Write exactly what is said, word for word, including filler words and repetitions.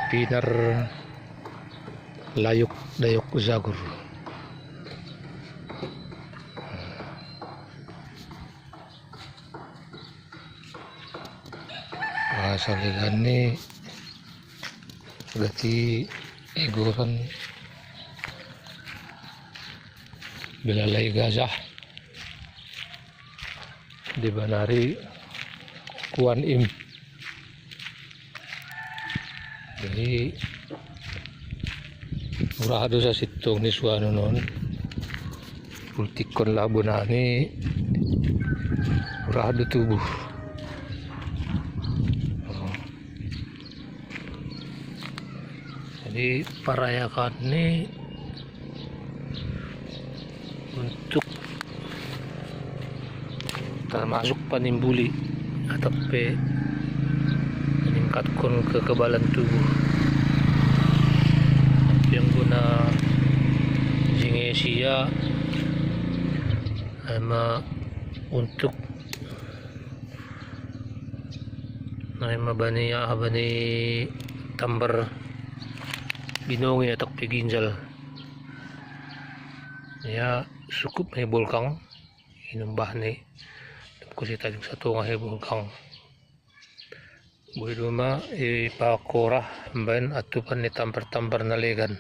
Pinar Layuk Dayuk Zagur. Bahasa Legan ni gati igoran bilalay gajah. Di banari kuan im. Jadi urah do sa sitong ni suanu non. Pultikon labu nani urah do tubuh. Jadi parayakan ni untuk termasuk panimbuli atau pe meningkatkan kekebalan tubuh. Yang guna jingesia ama untuk na ima bani, ah, bani tambar binongi atau pe ginjal. Ya, sukup ni bulkang inum bah ni. Kusi tajung satu ngahi bulkang. Bui duma i pakorah mbain atupan ni tambar-tambar na legan.